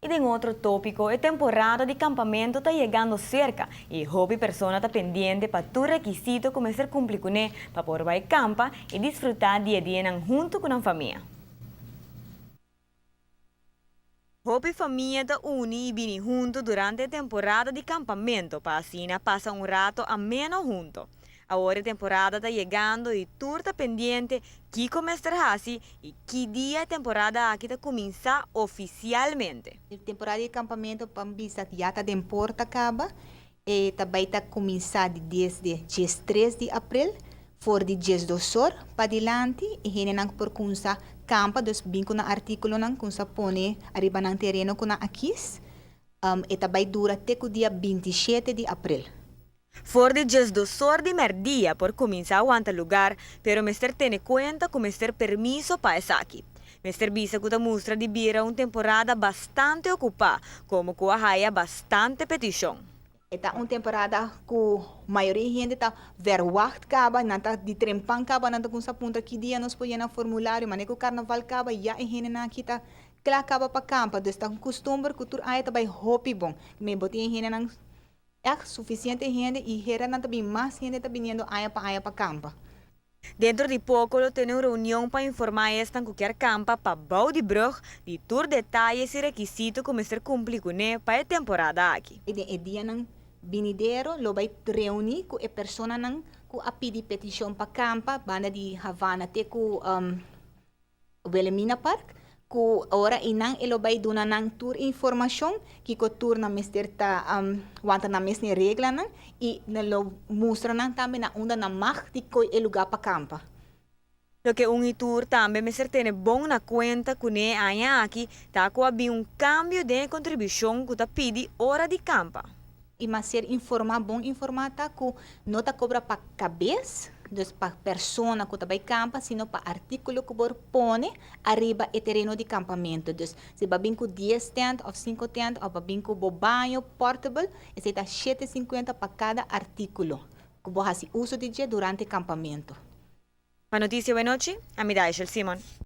Y den otro topico, e temporada di campamento ta yegando cerca y hopi persona ta pendiente pa tur requisito cu mester cumpli cune pa por bay campa y disfruta di e dianan hunto cu nan famia. Hopi famia ta uni y bini hunto durante e temporada di campamento pa asina pasa un rato ameno hunto. Awor e temporada ta yegando y tur ta pendiente kico mester haci y ki dia e temporada aki ta cuminsa oficialmente. E temporada di campamento pa bisa ya ta den porta caba. E ta bay ta cuminsa di desde 13 di april for di 12 or padilanti e hendenan por cuminsa campa, dus bin cu nan articulonan cuminsa pone ariba nan tereno cu nan a kies. E ta bay dura te cu dia 27 di april. For di 12 or di merdia por cuminsa wanta lugar, pero mester tene cuenta cu mester permiso pa esaki. Mester bisa cu ta mustra di bira un temporada bastante ocupa, como cu a haya bastante peticion. E ta un temporada cu mayoria hende ta verwacht caba, nan ta di trempan caba, nan ta cuminsa puntra ki dia nos por yena formulario, manera cu carnaval caba, ya e hendenan aki ta cla caba pa campa. Dus ta un custumber cu tur aña ta bay hopi bon. Me bo tin hendenan echt suficiente hende y heranan ta bin mas hende ta biniendo aña pa aña pa campa. Dentro di poco lo tene un reunion pa informa esnan cu kier campa pa bou di brug di tur detaye y requisito cu mester cumpli cune pa e temporada aki. Y den e dianan binidero lo bay reuni cu e personanan cu a pidi peticion pa campa banda di Havana te cu Wilhelmina Park, cu ora einan e lo bay duna nan tur informacion kico tur nan mester ta wanta nan mes reglanan y nan lo mustra nan tambe na unda nan mag di coy e lugar pa campa. Loke un y tur tambe mester tene bon na cuenta cune aña aki ta cu a bin un cambio den contribucion cu ta pidi ora di campa. Y mas ser informa, bon informa ta cu no ta cobra pa cabes, dus pa persona cu ta bay campa, sino pa articulo cu bo pone ariba e tereno di campamento. Dus si bo bin cu 10 tent of 5 tent of bo bin cu bo baño portable, esey ta 750 pa cada articulo cu bo haci uso di dje durante campamento. Pa Noticia Buenos, ami Daishel Simon.